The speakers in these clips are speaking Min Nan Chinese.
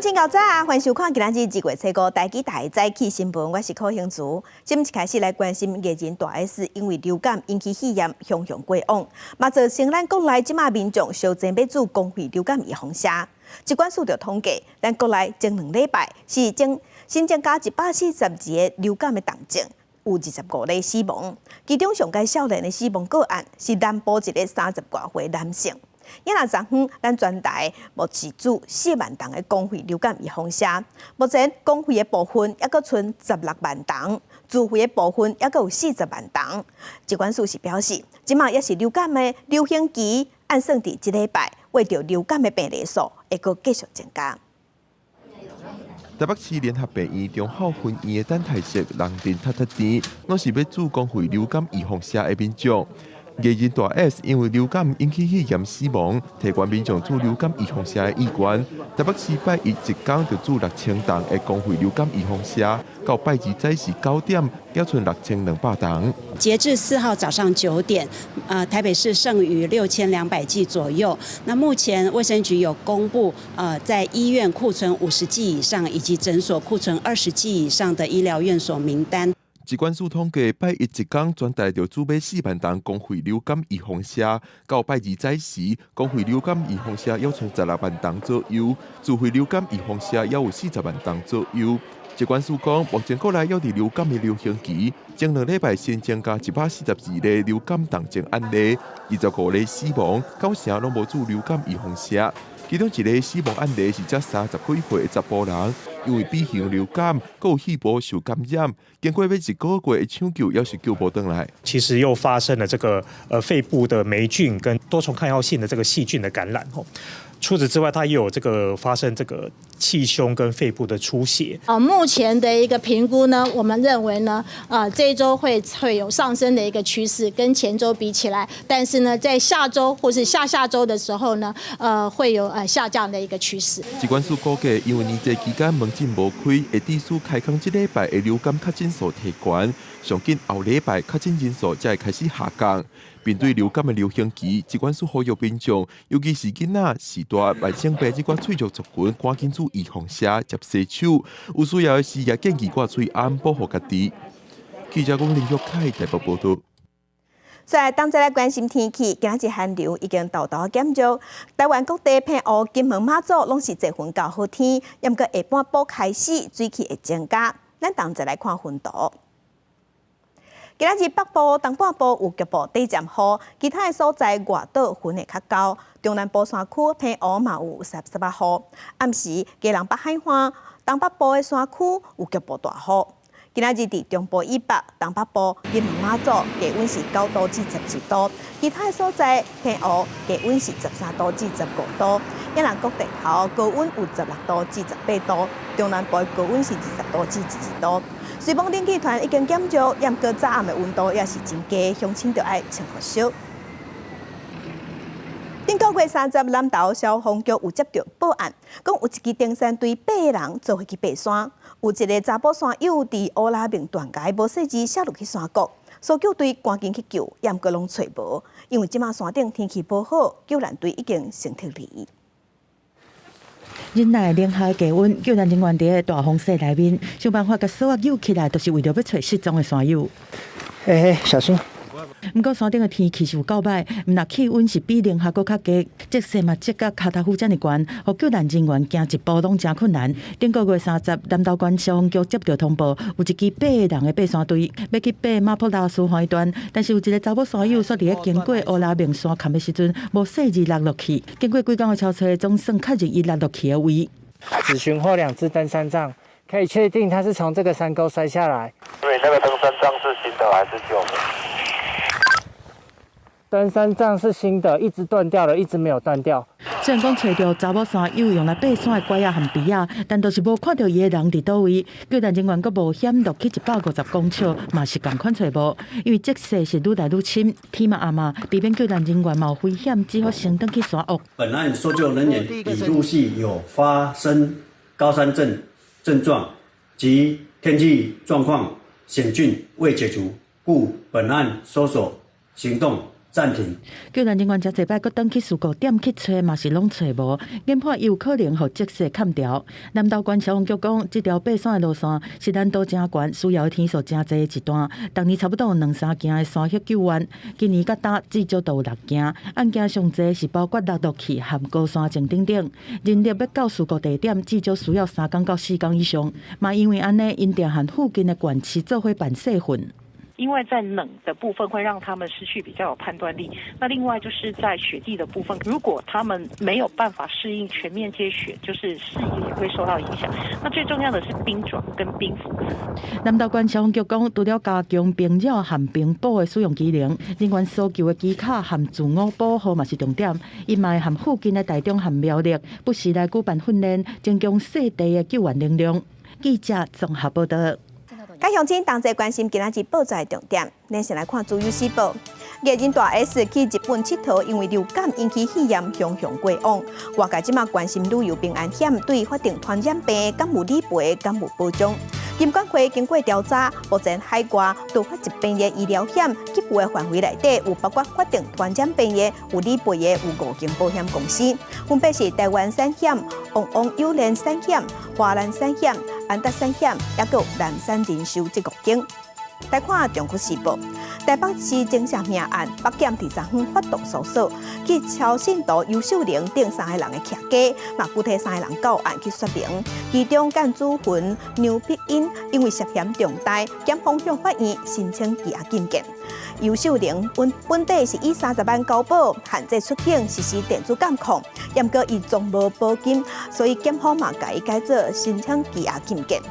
親厚早啊，歡迎收看今仔日2月初5台語台早起新聞，我是柯興慈。今一開始來關心藝人大 S 因為流感引起肺炎，雄雄過往，嘛造成咱國內這馬民眾相爭欲注公費流感預防射。疾管署就統計，咱國內前2禮拜是增新增加142個流感的重症，有25例死亡。其中上蓋少年的死亡個案是南部一个30外歲男性。也若昨昏，咱全台目前注4萬筒的公費流感預防射，目前公費的部分猶閣賰16萬筒，自費的部分猶閣有40萬筒。疾管署是表示，這馬猶是流感的流行期，按算佇這禮拜，為著流感的病例數會閣繼續增加。台北市聯合病院忠孝分院的等待室人陣塞塞甜，攏是欲注公費流感預防射的民眾。藝人大 S 因為流感引起肺炎死亡，提懸民眾注流感預防射的意願。台北市拜一一工就注6000筒的公費流感預防射，到拜二早時9點，猶賰6200筒。截至4號早上9點，台北市剩餘6200劑左右。那目前衛生局有公布，在醫院庫存50劑以上，以及診所庫存20劑以上的醫療院所名單。疾管署統計，拜一一工全台就注欲4萬筒公費流感預防射，到拜二早時，公費流感預防射猶賰16萬筒左右，自費流感預防射猶有40萬筒左右。疾管署講，目前國內猶佇流感的流行期，前2禮拜新增加142例流感重症案例，25例死亡，九成攏無注流感預防射。其中一个死亡案例是才30幾歲的查埔人，因為 B 型流感，閣有肺部受感染，經過欲一個月的搶救，猶是救無轉來。其實又發生了這個肺部的黴菌跟多重抗藥性的這個細菌的感染。除此之外，它又有這個發生這個氣胸跟肺部的出血。啊，目前的一個評估呢，我們認為呢，啊，這一週會有上升的一個趨勢，跟前週比起來，但是呢，在下週或是下下週的時候呢，會有下降的一個趨勢。疾管署估計，因為年節期間門診無開，會致使開工這禮拜的流感確診數提懸，上緊後禮拜確診人數才會開始下降。面對流感的流行期，疾管署呼籲民眾，尤其是囡仔、序大慢性病這寡脆弱族群，趕緊注預防射，接洗手。有需要的時，也建議掛喙罨保護家己。記者龔林玉凱台北報道。所以，當再來關心天氣，今仔日寒流已經沓沓減弱，台灣各地澎湖、金門、馬祖攏是濟雲到好天，毋過下半晡開始水汽會增加。咱同齊來看雲圖。今仔日北部、東半部有局部短暫雨，其他的所在外島雲會較厚。中南部山區澎湖嘛有濕濕仔雨。暗時基隆北海岸、東北部的山區有局部大雨。今仔日佇中部以北、東北部、金門、馬祖低溫是9度至11度，其他的所在澎湖低溫是13度至15度。也若國地頭高溫有16度至18度，中南部高溫是20度至22度。雖罔冷氣團已經減弱，毋過早暗的溫度也是真低，鄉親著愛穿厚恤。頂個月30，南投消防局有接到報案，講有一支登山隊八个人做伙去爬山，有一个查埔山友佇烏拉明斷崖無細膩摔落去山谷，搜救隊趕緊去救，毋過攏揣無，因為這馬山頂天氣無好，救援隊已經先撤離。忍耐零下低溫，救援人員佇個大風雪內面，想辦法共索仔扭起來，就是為著欲揣失蹤的山友。嘿嘿，小心！毋過山頂的天氣是有夠䆀，毋但氣溫是比零下閣較低，積雪嘛積甲跤頭趺遮爾懸，予救援人員行一步攏誠困難。頂個月三十，南投縣消防局接到通報，有一支八个人的爬山隊欲去爬馬坡拉斯山段，但是有一个查某山友煞佇咧經過烏拉明山崁的時陣，無細膩落落去。經過幾工的搜尋，總算確認伊落落去的位。只尋獲兩支登山杖，可以確定他是從這個山溝摔下來。對，那個登山杖是新的還是舊的？登山杖是新的，一直斷掉了，一直沒有斷掉。雖然講揣著查某山友用來爬山的拐仔和埤仔，但都是無看著伊的人佇佗位。救援人員閣冒險落去150公尺，嘛是仝款揣無。因為積雪是愈來愈深，天嘛暗嘛，避免救援人員冒危險，只好先轉去山屋。本案搜救人員已陸續有發生高山症症狀及天氣狀況險峻未解除，故本案搜索行動暫停。救援人員誠濟擺閣轉去事故點去揣嘛是攏揣無，研判有可能予積雪崁牢。南投縣消防局講，這條爬山的路線是難度誠懸，需要天數誠濟的一段。逐年差不多有兩三件的山域救援，今年佮今至少都有六件。案件上濟是包括落落去和高山症等等。人力欲到事故地點至少需要3工到4工以上。嘛因為按呢，𪜶定和附近的縣市做伙辦社訓。因為在冷的部分會讓他們失去比較有判斷力。那另外就是在雪地的部分，如果他們沒有辦法適應全面積雪，就是視野也會受到影響。那最重要的是冰爪跟冰斧。南投縣消防局講，除了加強冰爪和冰斧的使用機能，人員搜救的技巧和自我保護嘛是重點。𪜶嘛會和附近的台中和苗栗不時來舉辦訓練，增強細地的救援能量。記者綜合報道。佮鄉親同齊關心今仔日報紙的重點，咱先來看《自由時報》。藝人大 S 去日本𨑨迌，因為流感引起肺炎，雄雄過往。外界這馬關心旅遊平安險對法定傳染病敢有理賠，敢有保障？金管會經過調查，目前海外突發疾病的醫療險給付的範圍內底，有包括法定傳染病的、有理賠的，有五間保險公司，分別是台灣產險、旺旺友聯產險、華南產險、安達產險，抑閣有南山人壽這五間。來看《中國時報》，台北市偵查命案，北檢佇昨昏發動搜索，去抄信徒游秀玲等三个人的徛家，嘛具體三个人到案去說明。其中干主雲梁碧英因為涉嫌重大，檢方向法院申請羈押禁見。游秀玲本本底是以30萬交保，限制出境，實施電子監控，毋過伊從無保金，所以檢方嘛共伊改做申請羈押禁見。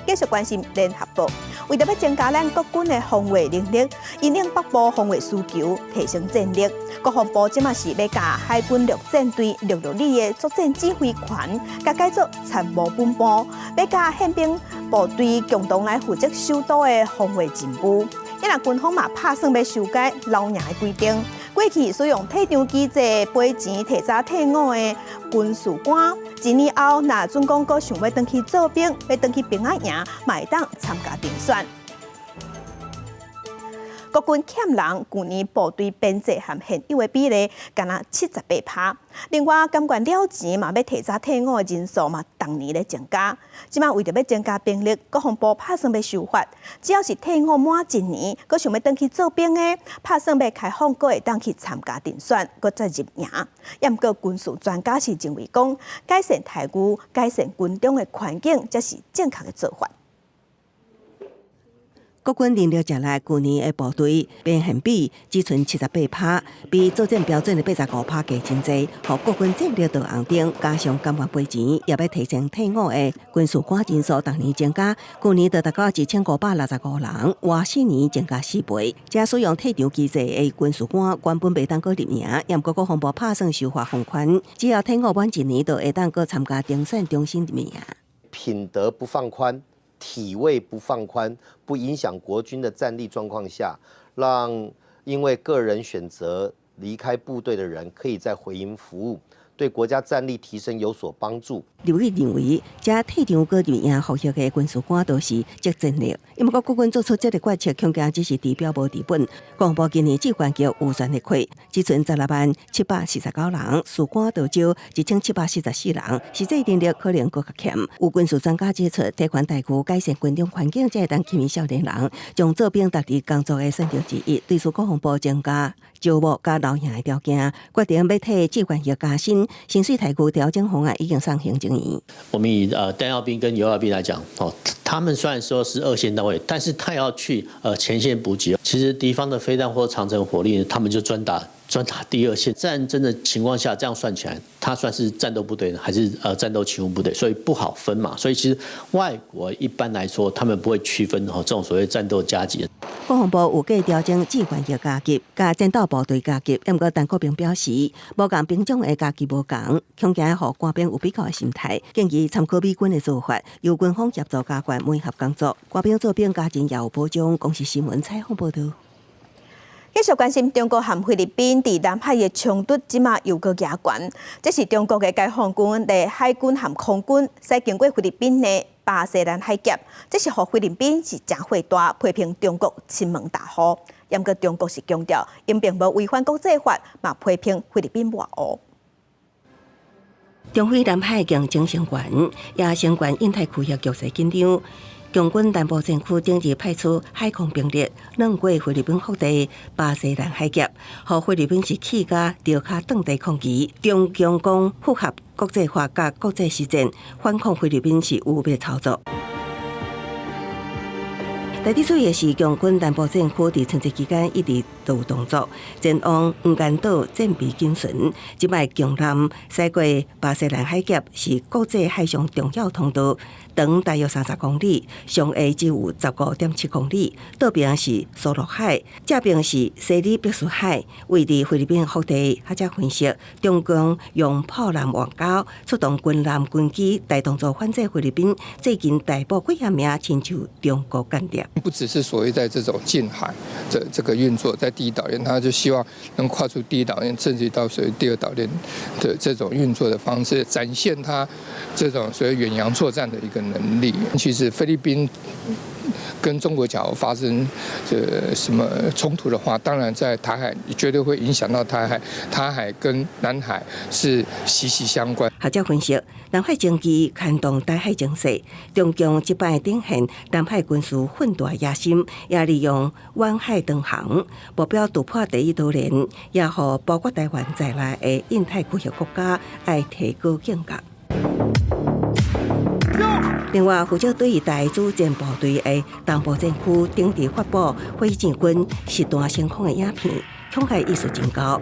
繼續關心聯合報，為著欲增加咱國軍的防衛能力，因應北部防衛需求，提升戰力。國防部這馬是欲共海軍陸戰隊陸陸里的作戰指揮權，共改做參謀本部，欲佮憲兵部隊共同來負責首都的防衛任務。伊若軍方嘛拍算欲修改留營的規定，過去使用退場機制賠錢提早退伍的軍事官，一年後若準講閣想欲轉去做兵，欲轉去兵仔營，嘛會當參加遴選。國軍欠人，舊年部隊編制和現役的比例，干焦78趴。另外，甘願了錢嘛欲提早退伍的人數嘛，逐年咧增加。這馬為著欲增加兵力，國防部拍算欲修法，只要是退伍滿一年，閣想欲轉去做兵的，拍算欲開放，閣會當去參加遴選，閣再入營。毋過軍事專家是認為講，改善待遇、改善軍中的環境，才是正確的做法。國軍人力誠力，舊年的部隊編現比只賰78趴，比作戰標準的85趴低真濟。予國軍戰力倒紅燈，加上甘願賠錢，也欲提前退伍的軍事官人數逐年增加，舊年就達到1565人，倚4年增加4倍。這使用退場機制的軍事官原本袂當閣入營，毋過國防部拍算修法放寬，只要退伍滿一年，就會當閣參加遴選重新入營。品德不放寬，體位不放寬，不影響國軍的戰力狀況下，讓因為個人選擇離開部隊的人可以再回營服務，對國家戰力提升有所幫助。劉毅認為，這退場閣入營服役的軍事官都是積戰力。毋過國軍做出這个決策，恐驚只是治標無治本。國防部今年志願役預算的虧，只賰160,749人，士官就招1744人，實際人力可能閣較欠。有軍事專家指出，提懸待遇、改善軍中環境，才會當吸引少年人，將做兵列佇工作的選擇之一。對此，國防部增加招募佮留營的條件，決定欲替志願役加薪，薪水待遇調整方案已經送行政院。我們以彈藥兵跟油料兵來講，哦，他們雖然說是二線單位，但是他要去前線補給。其實敵方的飛彈或長程火力，他們就專打第二線。戰爭的情況下，這樣算起來，他算是戰鬥部隊呢，還是戰鬥勤務部隊？所以不好分嘛。所以其實外國一般來說，他們不會區分哦這種所謂戰鬥加級。國防部有計調整志願役加級，佮戰鬥部隊加級。毋過陳國平表示，無仝兵種的加級無仝，恐驚予官兵有比較的心態，建議參考美軍的做法，由軍方協助加懸每項工作，官兵做兵加薪也有保障。公視新聞採訪報導。繼續關心中國和菲律賓佇南海的衝突，這馬又閣加懸。這是中國的解放軍的海軍和空軍，駛經過菲律賓的北巴士蘭海峽，這是予菲律賓是誠火大，批評中國侵門踏戶。毋過中國是強調，𪜶並無違反國際法，嘛批評菲律賓賴烏。中菲南海競爭升懸，也升懸印太區域局勢緊張。共軍南部戰區頂日派出海空兵力，橫過菲律賓腹地巴士蘭海峽，予菲律賓是氣甲著跤頓地抗議。中共講符合國際法佮國際實踐，反控菲律賓是污衊操作。特別注意的是，共軍南部戰區佇春節期間一直都有動作，前往黃岩島戰備警巡。這擺強艦駛過巴士蘭海峽是國際海上重要通道，長大約30公里，上下只有15.7公里。倒爿是蘇祿海，正爿是西里伯斯海，位佇菲律賓腹地。學者分析，中共用炮艦外交出動軍艦軍機大動作反制菲律賓，最近逮捕幾萬名親像中國間諜。不只是所謂在這種近海的這個運作，在第一島鏈，他就希望能跨出第一島鏈，甚至到所謂第二島鏈的這種運作的方式，展現他這種所謂遠洋作戰的一個能力。其實菲律賓跟中國假如發生這什麼衝突的話，當然在台海絕對會影響到台海，台海跟南海是息息相關。學者分析，南海爭議牽動台海情勢，中共這擺展現南海軍事奮鬥野心，也利用遠海長航，目標突破第一島鏈，也予包括台灣在內的印太區域國家愛提高警覺。另外，負責對台主戰部隊的東部戰區頂日發布火箭軍實彈升空的影片，恐嚇意思真高。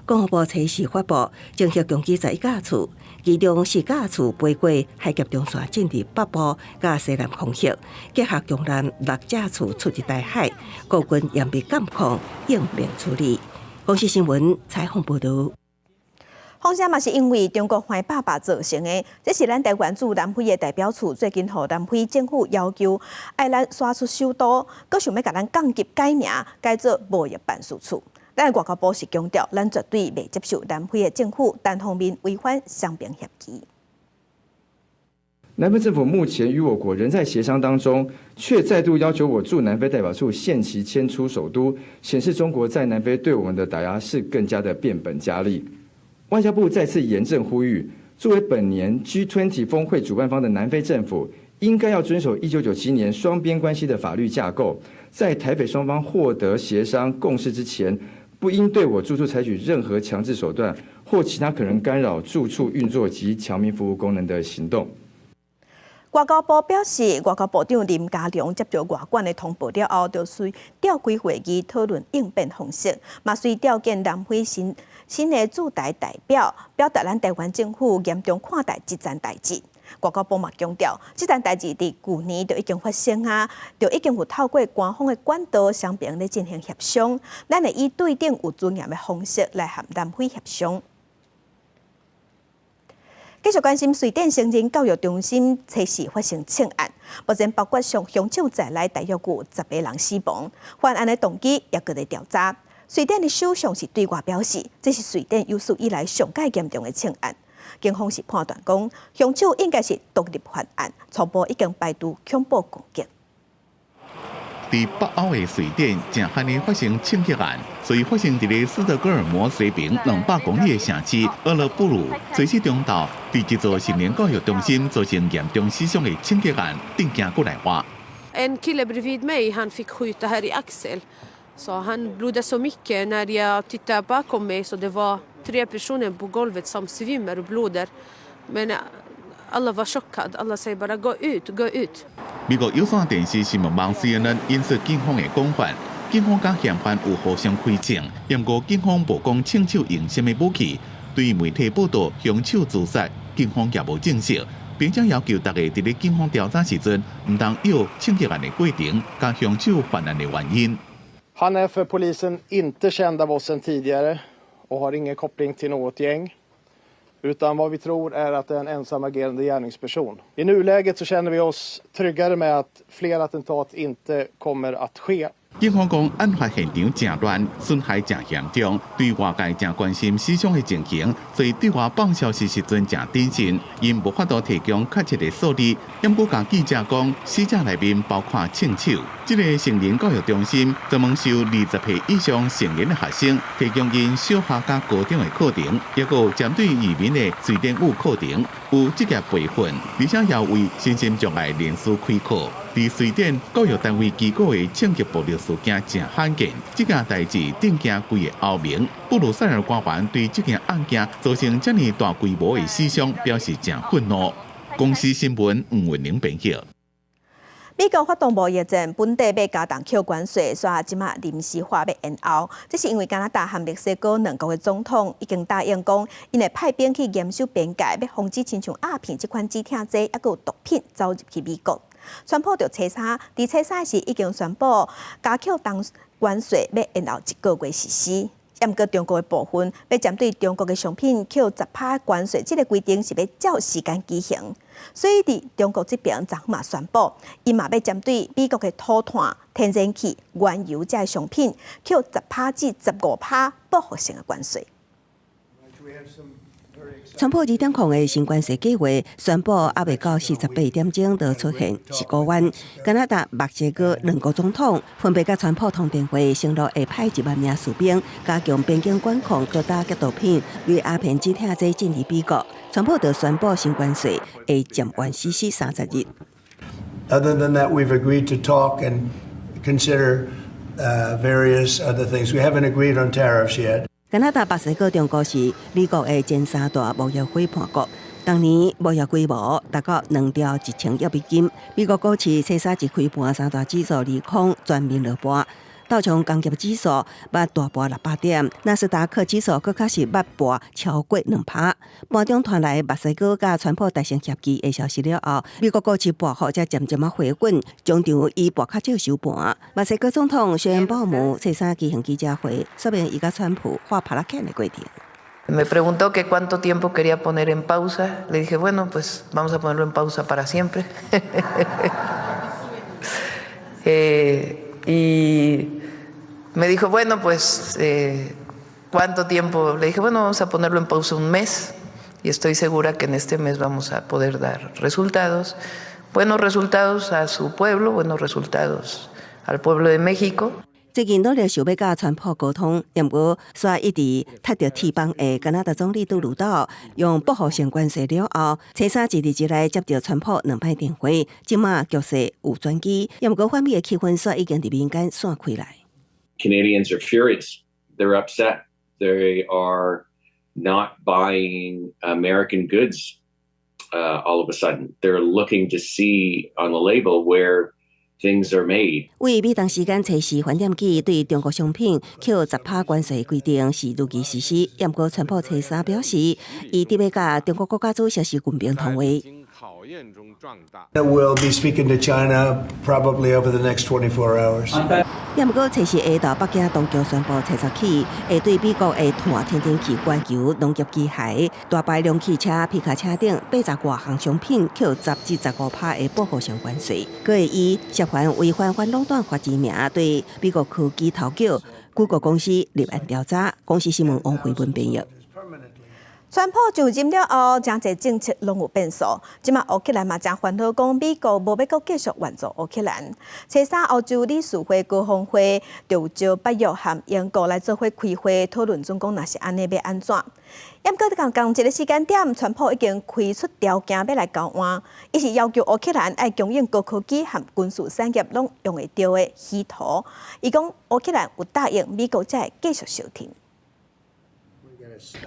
國防部測試發布，偵測共機11架次，其中4架次飛過海峽中線進入北部佮西南空域，結合強艦6架次出入台海，國軍嚴密監控，應變處理。公視新聞採訪報導。風聲嘛是因為中國歡爸爸造成的，這是咱台灣駐南非的代表處最近予南非政府要求，愛咱徙出首都，閣想欲共咱降級改名，改做貿易辦事處。咱外交部是強調，咱絕對袂接受南非的政府單方面違反雙邊協議。南非政府目前與我國仍在協商當中，卻再度要求我駐南非代表處限期遷出首都，顯示中國在南非對我們的打壓是更加的變本加厲。外交部再次嚴正呼籲，作為本年 G20 峰會主辦方的南非政府，應該要遵守1997年雙邊關係的法律架構，在台菲雙方獲得協商共識之前，不應對我駐處採取任何強制手段或其他可能干擾駐處運作及僑民服務功能的行動。外交部表示，外交部長林佳龍接到外管的通報了後，就隨召開會議討論應變方式，嘛隨調見南非新的駐台代表，表達咱台灣政府嚴重看待這件代誌。外交部嘛強調，這件代誌佇舊年就已經發生啊，就已經有透過官方的管道雙邊咧進行協商，咱會以對等有尊嚴的方式來和南非協商。繼續關心瑞典成人教育中心測試發生槍案，目前包括上兇手在內，大約有10個人死亡。犯案的動機也閣咧調查。瑞典的首相是對外表示，這是瑞典有史以來上蓋嚴重的槍案。警方是判斷講，兇手應該是獨立犯案，初步已經排除恐怖攻擊。佇北歐的瑞典，正罕的發生槍擊案，所以發生佇咧斯德哥爾摩西爿200公里的城市厄勒布魯，昨日中晝，佇一座成人教育中心造成嚴重死傷的槍擊案，震驚國內外。 En kille bredvid mig, han fick skjuta här i axel. Så han blodade så mycket. När jag tittade bakom mig så det var tre personer på golvet som svimmar och blöder. Men alla var chockade. Alla säger bara gå ut, gå ut. 美國有線電視新聞網 CNN 引述警方的講法，警方佮嫌犯有互相開槍，毋過警方無講槍手用啥物武器。對於媒體報道兇手自殺，警方也無證實，並且要求大家佇咧警方調查時陣，毋通臆槍擊案的過程佮兇手犯案的原因。 Han är för polisen inte känd av oss sedan tidigare och har ingen koppling till något gäng. Utan vad vi tror är att det är en ensamagerande gärningsperson. I nuläget så känner vi oss tryggare med att fler attentat inte kommer att ske. 警方講案發現場誠亂，損害誠嚴重，對外界誠關心死傷的情形，所以對外放消息時陣誠謹慎，𪜶無法度提供確切的數字。毋過共記者講，死者內面包括槍手。這个成人教育中心專門收20歲以上成年的學生，提供𪜶小學佮高中的課程，抑閣有針對移民的瑞典語課程，有職業培訓，而且也為身心障礙人士開課。佇瑞典教育單位機構的槍擊暴力事件誠罕見，這件代誌震驚規个歐盟。布魯塞爾官員對這件案件造成遮爾大規模的死傷表示誠憤怒。公視新聞吳雲玲編譯。美國發動貿易戰，本底欲加重扣關稅，煞這馬臨時話欲延後。這是因為加拿大和墨西哥兩國的總統已經答應講，𪜶會派兵去嚴守邊界，欲防止親像鴉片這款止疼劑，抑閣有毒品走入去美國。川普就初三，佇初三時已經宣布加扣重關稅，欲延後一個月實施。毋過中國的部分，欲針對中國的商品扣10趴關稅，這个規定是欲照時間執行。所以佇中國這邊昨昏嘛宣布，𪜶嘛欲針對美國的土炭、天然氣、原油這商品扣10趴至15趴報復性的關稅。川普2.0的新關稅計劃宣布，猶未到48點鐘就出現死古彎。加拿大、墨西哥兩國總統分別佮川普通電話，承諾會派1萬名士兵加強邊境管控，閣打擊毒品，對鴉片止疼劑進入美國。川普就宣布新關稅會暫緩實施30日。 Other than that, we've agreed to talk and consider various other things. We haven't agreed on tariffs yet. 加拿大、墨西哥、中國是美國的前三大貿易夥伴國，當年貿易規模達到2兆1000億美金。美國股市初三一開盤，三大指數利空全面落盤，道瓊工業指數捌大跌600點，納斯達克指數閣較是捌跌超過2趴。盤中傳來墨西哥佮川普達成協議的消息了後，美國股市波幅才漸漸仔回穩，終場以跌較少收盤。墨西哥總統宣布姆初三舉行記者會，說明伊佮川普畫拍仔的過程。 Me preguntó que cuánto tiempo quería poner en pausa. Le dije, bueno, pues vamos a ponerlo en pausa para siempre. Y me dijo, bueno, pues, ¿cuánto tiempo? Le dije, bueno, vamos a ponerlo en pausa un mes y estoy segura que en este mes vamos a poder dar resultados, buenos resultados a su pueblo, buenos resultados al pueblo de México. 最近努力想欲佮川普溝通，毋過煞一直踢著鐵板的加拿大總理杜魯道用報復性關稅了後，初三一日之內接著川普兩擺電話，這馬局勢有轉機，毋過反美的氣氛煞已經佇民間散開來。 Canadians are furious. They're upset. They are not buying American goods all of a sudden. They're looking to see on the label where things are made. 為美東時間初四翻點起對中國商品扣10趴關稅規定是如期實施，毋過川普初三表示，伊佇欲佮中國國家主席習近平通話。 We'll be speaking to China probably over the next 24 hours. 毋過初四下晝，北京當局宣布，初十起會對美國的炭、天然氣、原油、農業機械、大排量汽車、皮卡車等80外項商品扣10至15趴的報復性關稅，閣會以涉嫌違反反壟斷法之名，對美國科技頭腳谷歌公司立案調查。公視新聞王慧文編譯。川普就任了後，誠濟政策攏有變數。這馬烏克蘭嘛誠煩惱，講美國無欲閣繼續援助烏克蘭。初三歐洲理事會高峰會就召北約和英國來做伙開會討論，總講若是按呢欲按怎。毋過佇仝一个時間點，川普已經開出條件欲來交換，伊是要求烏克蘭愛供應高科技和軍事產業攏用會著的稀土。伊講烏克蘭有答應，美國才會繼續收聽。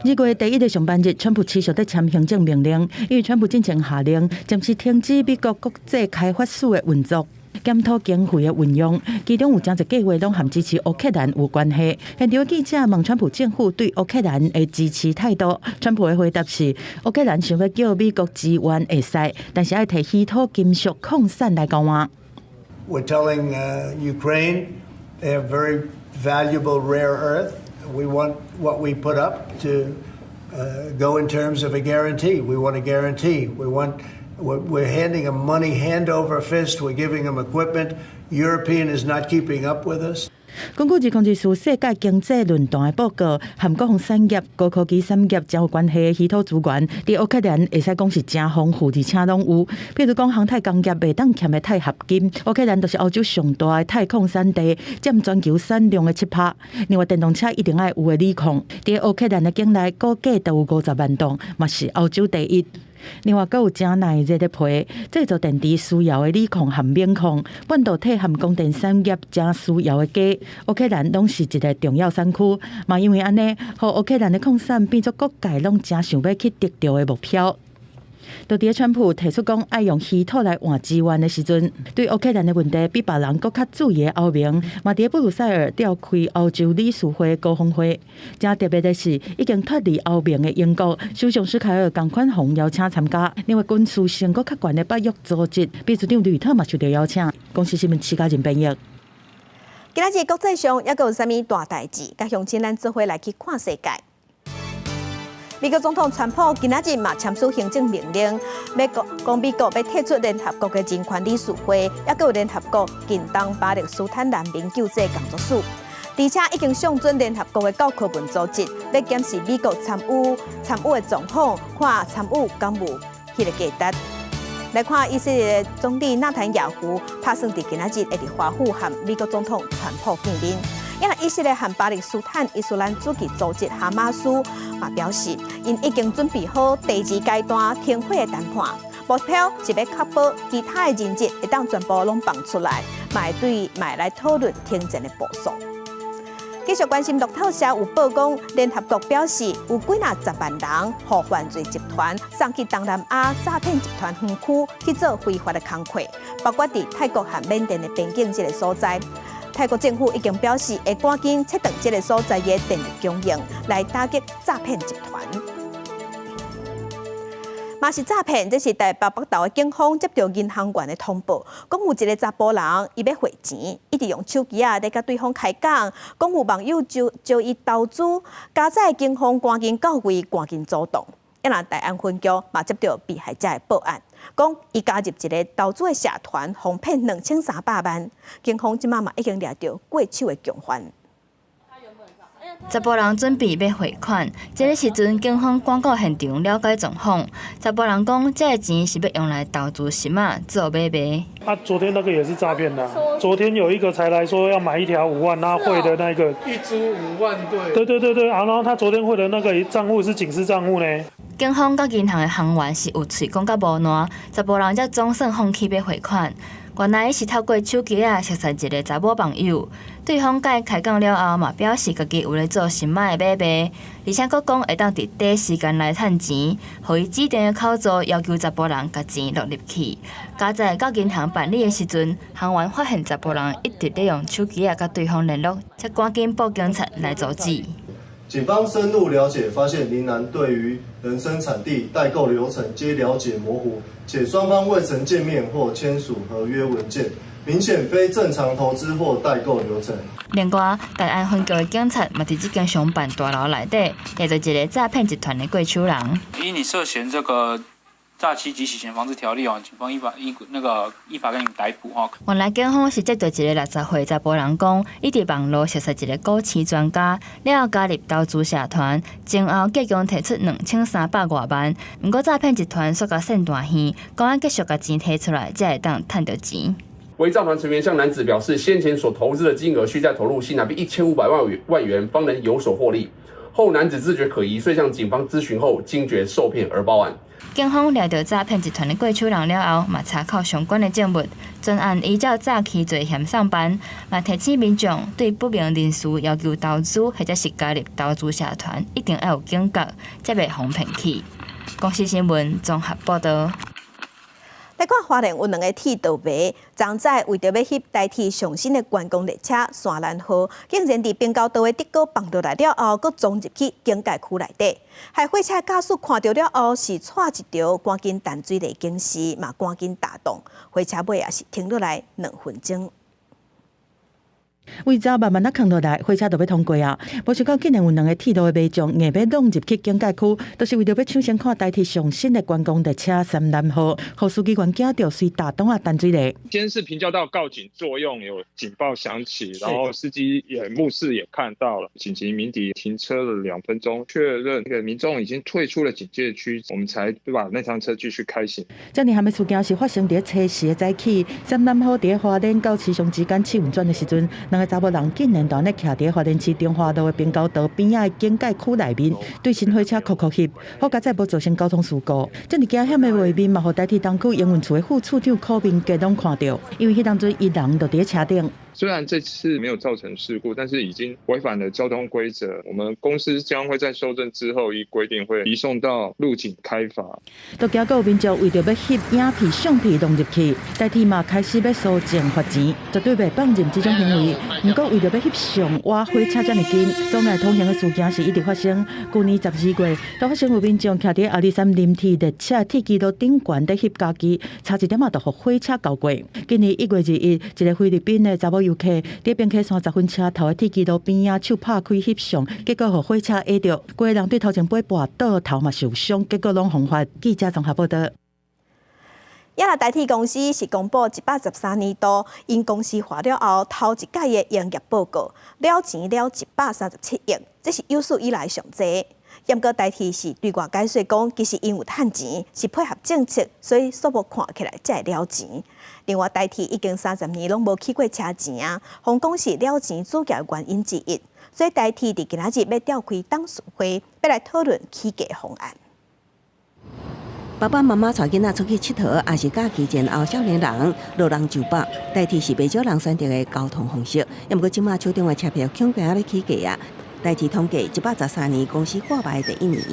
2月第一个上班日，川普持續佇簽行政命令，因為川普進前下令暫時停止美國國際開發署的運作，檢討經費的運用，其中有誠濟計劃攏和支持烏克蘭有關係。現場記者問川普政府對烏克蘭的支持態度，川普的回答是：烏克蘭想欲叫美國支援會使，但是愛提稀土金屬礦產來交換。 We're telling Ukraine they have very valuable rare earth. We want what we put up to go in terms of a guarantee. We want a guarantee. We want We're handing them money hand over fist. We're giving them equipment. European is not keeping up with us. 根據2024世界經濟論壇的報告，和國防產業、高科技產業誠有關係的稀土資源，佇烏克蘭會使講是誠豐富，而且攏有。比如講，航太工業袂當欠的鈦合金，烏克蘭就是歐洲上大的鈦礦產地，佔全球產量的7%。另外，電動車一定愛有的鋰礦，佇烏克蘭的境內估計都有50萬噸，嘛是歐洲第一。另外，閣有誠耐熱的皮，製造電池需要的鋰礦和錳礦，半導體和光電產業誠需要的鉀，烏克蘭攏是一个重要產區。嘛因為按呢，予烏克蘭的礦產變做各界攏誠想欲去得著的目標。就佇川普提出講愛用稀土來換資源的時陣，對烏克蘭的問題比別人閣較注意的歐盟，嘛佇布魯塞爾召開歐洲理事會高峰會。誠特別的是，已經脫離歐盟的英國首相施凱爾仝款予邀請參加。另外，軍事性閣較懸的北約組織秘書長呂特嘛受著邀請。公視新聞徐家仁編譯。今仔日國際上猶閣有啥物大代誌？佮鄉親咱做伙來去看世界。美國總統川普今仔日嘛簽署行政命令，欲講講美國欲退出聯合國的人權理事會，猶閣有聯合國近東巴勒斯坦難民救濟工作室，而且已經上轉聯合國的教科文組織，欲檢視美國參與參與的狀況，看參與敢有彼个價值。來看以色列總理納坦雅胡，拍算佇今仔日會佇華府和美國總統川普見面。因為以色列和巴勒斯坦伊斯蘭主義組織哈馬斯嘛表示，𪜶已經準備好第二階段停火的談判，目標是欲確保其他的人質會當全部攏放出來，嘛會對嘛會來討論停戰的部署。繼續關心路透社有報講，聯合國表示有幾若十萬人予犯罪集團送去東南亞詐騙集團園區去做非法的工課，包括佇泰國和緬甸的邊境這个所在。泰國政府已經表示會趕緊切斷這个所在的電力供應，來打擊詐騙集團。嘛是詐騙，這是台北北投的警方接著銀行員的通報，講有一个查埔人，伊欲匯錢，一直用手機仔咧共對方開講，講有網友招招伊投資，佳哉警方趕緊到位，趕緊出動。啊若大安分局嘛接著被害者的報案，講伊加入一个投資的社團，予騙2300萬，警方這馬嘛已經掠著過手的共犯。查埔人準備欲匯款，這个時陣警方趕到現場了解狀況。查埔人講，這个錢是欲用來投資石仔做買賣。啊，昨天那個也是詐騙的。昨天有一個才來說要買一條5萬，他匯的那個一株5萬，對。對對對對，啊，然後他昨天匯的那個賬戶是警司賬戶呢。警方佮銀行的行員是有喙講甲無爛，查埔人才總算放棄欲匯款。原來是透過手機仔熟似一个查某網友，對方共伊開講了後，嘛表示家己有咧做石仔的買賣，而且閣講會當佇短時間內趁錢，予伊指定的口座要求查埔人共錢落入去。佳哉到銀行辦理的時陣，行員發現查埔人一直咧用手機仔佮對方聯絡，才趕緊報警察來阻止。警方深入了解，發現林男對於人參產地、代購流程皆了解模糊，且雙方未曾見面或簽署合約文件，明顯非正常投資或代購流程。另外，大安分局的警察嘛，佇這間商辦大樓內底，掠著一个詐騙集團的過手人。依你涉嫌這個詐欺及洗錢防治條例哦，警方依法依那個依法給你逮捕哦。原來警方是接著一个60歲查埔人講，伊佇網路熟似一个股市專家，了後加入投資社團，前後計共提出2300外萬。毋過詐騙集團煞共扇大耳，講愛繼續共錢提出來，才會當趁著錢。偽詐團成員向男子表示，先前所投資的金額需再投入新台幣1500萬元，方能有所獲利。後男子自覺可疑，遂向警方諮詢後，驚覺受騙而報案。警方掠著詐騙集團的過手人了後，嘛查扣相關的證物，全案依照詐欺罪嫌送辦。嘛提醒民眾對不明人士要求投資或者是加入投資社團，一定要有警覺，才袂予騙去。公視新聞綜合報導。來看花蓮有兩个鐵道迷，昨早為著欲翕台鐵上新的觀光列車山蘭號，竟然佇平交道的竹篙放落來了後，閣衝入去警戒區內底。害火車駕駛看著了後是掣一著，趕緊彈水雷警示，嘛趕緊打擋。火車尾也是停落來2分鐘。為早慢慢仔囥落來，火車就欲通過啊！無想到竟然有兩个鐵路的民眾硬欲弄入去警戒區，就是為著欲搶先看台鐵上新的觀光列車杉南號，予司機員驚著隨大擋仔彈水咧。先是平交道告警作用，有警報響起，然後司機也目視也看到了，緊急鳴笛停車了2分鐘，確認那個民眾已經退出了警戒區，我們才把那趟車繼續開行。遮爾譀的事件是發生佇初時的早起，杉南號佇花蓮到池上之間試運轉的時陣，兩个查某人竟然就按呢徛佇花蓮市中華路的平交道邊仔的警戒區內面，對新火車哭哭翕，好佳哉無造成交通事故。遮爾驚險的畫面嘛，予台鐵東區營運處的副處長柯明傑攏看著，因為彼當陣伊人就佇車頂。雖然這次沒有造成事故，但是已經違反了交通規則。我們公司將會在修正之後，依規定會移送到路警開罰。都驚閣有民眾為著欲翕影片、相片弄入去，台鐵嘛開始欲搜證罰錢，絕對袂放任這種行為。毋過為著欲翕相，倚火車遮爾近，阻礙通行的事件是一直發生。舊年12月，都發生有民眾徛佇阿里山林鐵列車鐵軌路頂懸佇翕家己，差一點仔就予火車鉤過。今年1月21，一个菲律賓的查某遊客佇平溪山10分車頭的鐵軌路邊仔，手拍開翕相，結果予火車壓著，規个人對頭前尾跋倒，頭嘛受傷，結果攏予罰。記者綜合報導。也若台鐵公司是公布113年度𪜶公司化了後頭一屆的營業報告，了錢了137億，這是有史以來上濟。毋過台鐵是對外解說講，其實𪜶有趁錢，是配合政策，所以數目看起來才會了錢。另外，台鐵已經30年攏無起過車錢啊，予人講是了錢主要原因之一。所以台鐵佇今仔日欲召開董事會，欲來討論起價方案。爸爸媽媽帶囡仔出去𨑨迌，抑是假期前後少年人路人就飽，台鐵是袂少人選擇的交通方式。毋過這馬手中的車票恐驚欲起價啊！台鐵統計，113年公司掛牌第一年，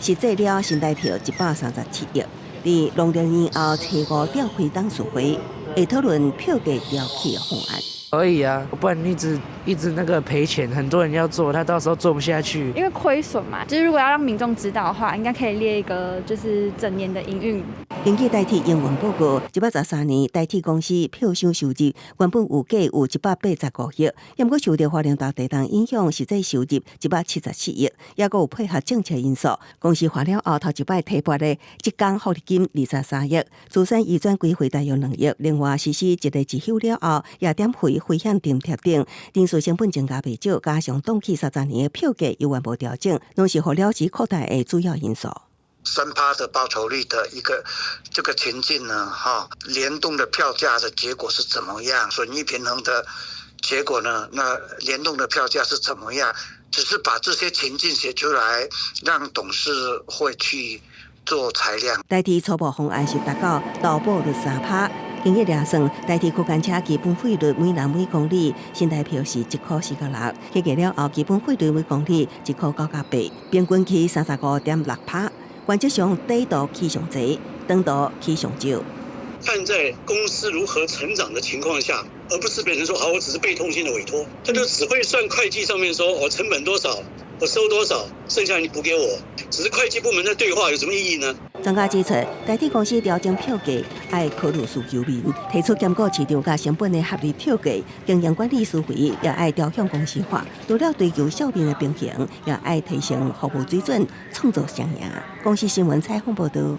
實際了新台票137億。佇農曆年後初五召開董事會，會討論票價調起的方案。可以啊，不然一直一直那個賠錢，很多人要做，他到時候做不下去。因為虧損嘛，就是如果要讓民眾知道的話，應該可以列一個就是整年的營運。根據台鐵營運報告，113年台鐵公司票商收入原本預計有185億，毋過受著花蓮大地震影響，實際收入174億，抑閣有配合政策因素，公司化了後頭一擺提撥的職工福利金23億，資產移轉規費大約2億，另外實施一例一休了後，也點費危險津貼等，人事成本增加袂少，加上凍起30年的票價猶原無調整，攏是予了錢擴大的主要因素。 3趴的報酬率的一個這個情境呢，哈，聯動的票價的結果是怎麼樣？損益平衡的結果呢？那聯動的票價是怎麼樣？只是把這些情境寫出來，讓董事會去做裁量。台鐵初步方案是達到投保率3趴，根據量算，台鐵區間車基本費率每人每公里新台票是1塊4角6，起價了後基本費率每公里1塊9角8，平均起35.6趴。原則上短途起上濟，長途起上少。看在公司如何成長的情況下，而不是變成說，好，我只是被動性的委託，他就只會算會計上面說，我成本多少，我收多少，剩下你補給我，只是會計部門在對話，有什麼意義呢？專家指出，台鐵公司調整票價愛考慮需求面，提出兼顧市場佮成本的合理票價，經營管理思維也愛朝向公司化，除了追求效率的平衡，也愛提升服務水準，創造雙贏。公視新聞採訪報導。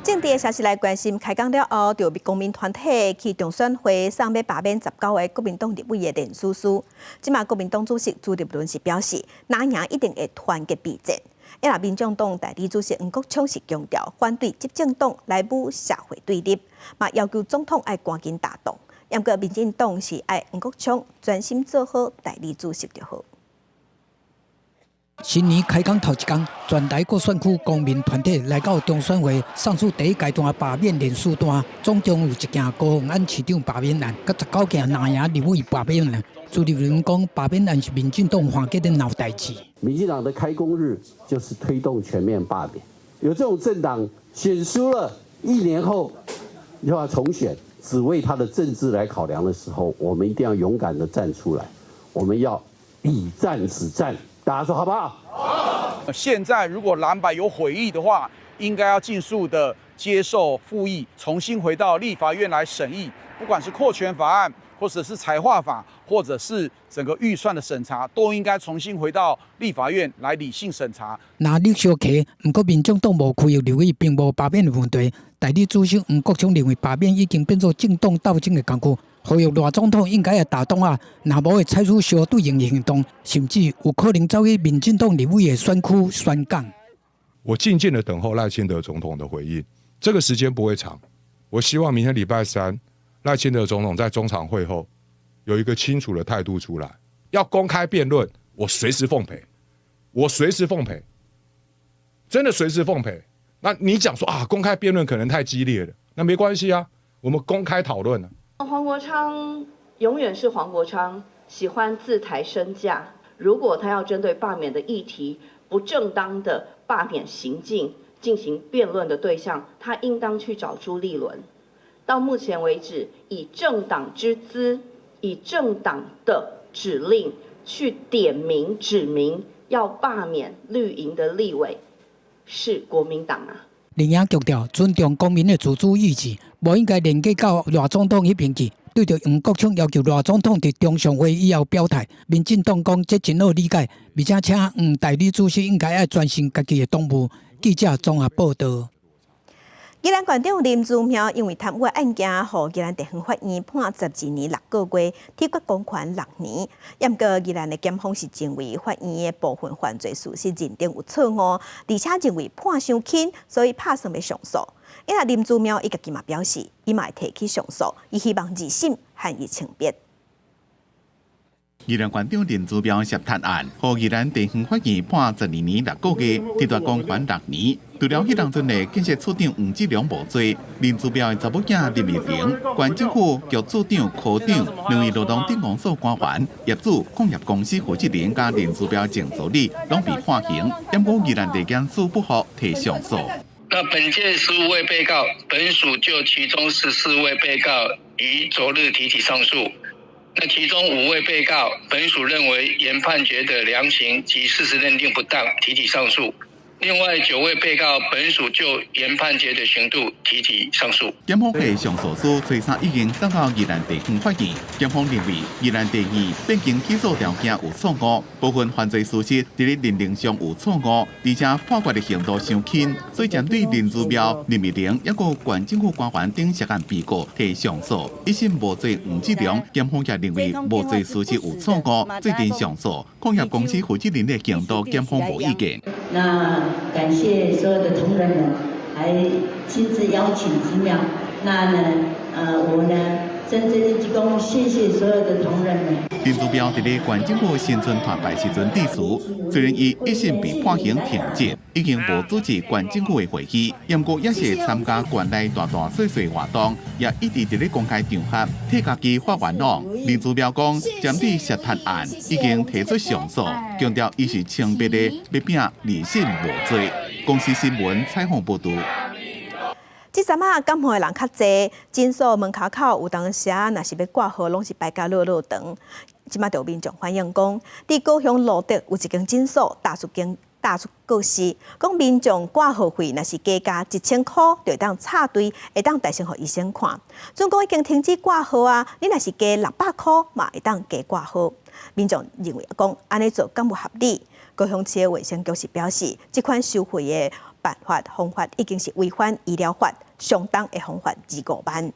政治的消息來關心，開講了後，就公民團體去中選會送欲罷免19个國民黨立委的連署書。這馬國民黨主席朱立倫是表示，藍營一定會團結備戰。也若民眾黨代理主席黃國昌是強調，反對執政黨來舞社會對立，嘛要求總統愛趕緊大動。毋過民進黨是愛黃國昌專心做好代理主席就好。新年開工頭一工，全台各選區公民團體來到中選會送出第一階段罷免連署單，總共有一件高虹安市長罷免案，佮19件藍營立委罷免案。朱立倫講，罷免案是民進黨換屆咧鬧代誌。民進黨的開工日就是推動全面罷免，有這種政黨選輸了，一年後又要重選，只為他的政治來考量的時候，我們一定要勇敢的站出來，我們要以戰止戰。大家說好不好？好。現在如果藍白有悔意的話，應該要盡速的接受復議，重新回到立法院來審議，不管是擴權法案，或者是彩劃法，或者是整個預算的審查，都應該重新回到立法院來理性審查。藍綠相騎，毋過民眾黨無區域立委並無罷免的問題。代理主席黃國昌認為罷免已經變做政黨鬥爭的工具，呼籲賴總統應該會打擋啊，若無會採取相對應的行動，甚至有可能走去民進黨立委的選區宣講。我靜靜的等候賴清德總統的回應，這個時間不會長。我希望明天禮拜三，賴清德總統在中常會後有一個清楚的態度出來，要公開辯論，我隨時奉陪，我隨時奉陪，真的隨時奉陪。那你講說啊，公開辯論可能太激烈了，那沒關係啊，我們公開討論啊。黃國昌永遠是黃國昌，喜歡自抬身價。如果他要針對罷免的議題、不正當的罷免行徑進行辯論的對象，他應當去找朱立倫。到目前為止，以政黨之姿，以政黨的指令去點名指明要罷免綠營的立委，是國民黨啊。林穎強調尊重公民的自主意志，無應該連結到賴總統彼邊去。對著黃國昌要求賴總統佇中常會以後表態，民進黨講這真好理解，而且請黃代理主席應該愛專心家己的黨務。記者綜合報道。宜蘭縣長林姿妙因為貪污案件，予宜蘭地方法院判12年6個月，褫奪公權6年。毋過宜蘭的檢方是認為法院的部分犯罪事實認定有錯誤，而且認為判傷輕，所以拍算欲上訴。因為林姿妙伊家己嘛表示，伊嘛會提起上訴，伊希望二審還伊清白。宜蘭縣長林姿妙涉貪案，予宜蘭地方法院判12年6個月，褫奪公權6年。除了彼當陣的建設處長黃志良無罪，林姿妙的查某囝林玉玲、縣政府局處長、科長、兩位勞動鎮公所官員、業主、礦業公司負責人佮林姿妙前助理，攏被判刑。毋過宜蘭地檢署不服，提上訴。那本件15位被告，本署就其中14位被告於昨日提起上訴。那其中五位被告，本署認為原判決的量刑及事實認定不當，提起上訴。另外9位被告，本署就原判決的刑度提起上訴。檢方的上訴書初三已經送到宜蘭地方法院。檢方認為宜蘭地院變更起訴條件有錯誤，部分犯罪事實佇咧認定上有錯誤，而且判決的刑度傷輕，所以針對林姿妙、林美玲抑閣縣政府官員等涉案被告提上訴。一審無罪黃志良，檢方也認為無罪事實有錯誤，做陣上訴。礦業公司負責人的刑度，檢方無意見。那感謝所有的同仁們，還親自邀請姿妙。那呢，我呢，真真的鞠躬，謝謝所有的同仁們。林姿妙佇咧縣政府新春團拜時陣致辭，雖然伊一審被判刑停職，已經無主持縣政府的會議，毋過也是參加縣內大大細細活動，也一直佇咧公開場合替家己發願望。林姿妙講，針對涉貪案已經提出上訴，強調伊是清白的，欲拼二審無罪。公視新聞採訪報導。這陣仔感冒的人較濟，診所門跤口有當時啊，若是欲掛號，攏是排甲落落長。這馬就有民眾反映講，佇高雄蘆竹有一間診所打出告示，講民眾掛號費若是加價1000箍，就會當插隊，會當代先予醫生看。準講已經停止掛號啊，你若是加600箍嘛，會當加掛號。民眾認為講按呢做敢有合理？高雄市的衛生局是表示，這款收費的辦法方法已經是違反醫療法，相當會予罰25萬。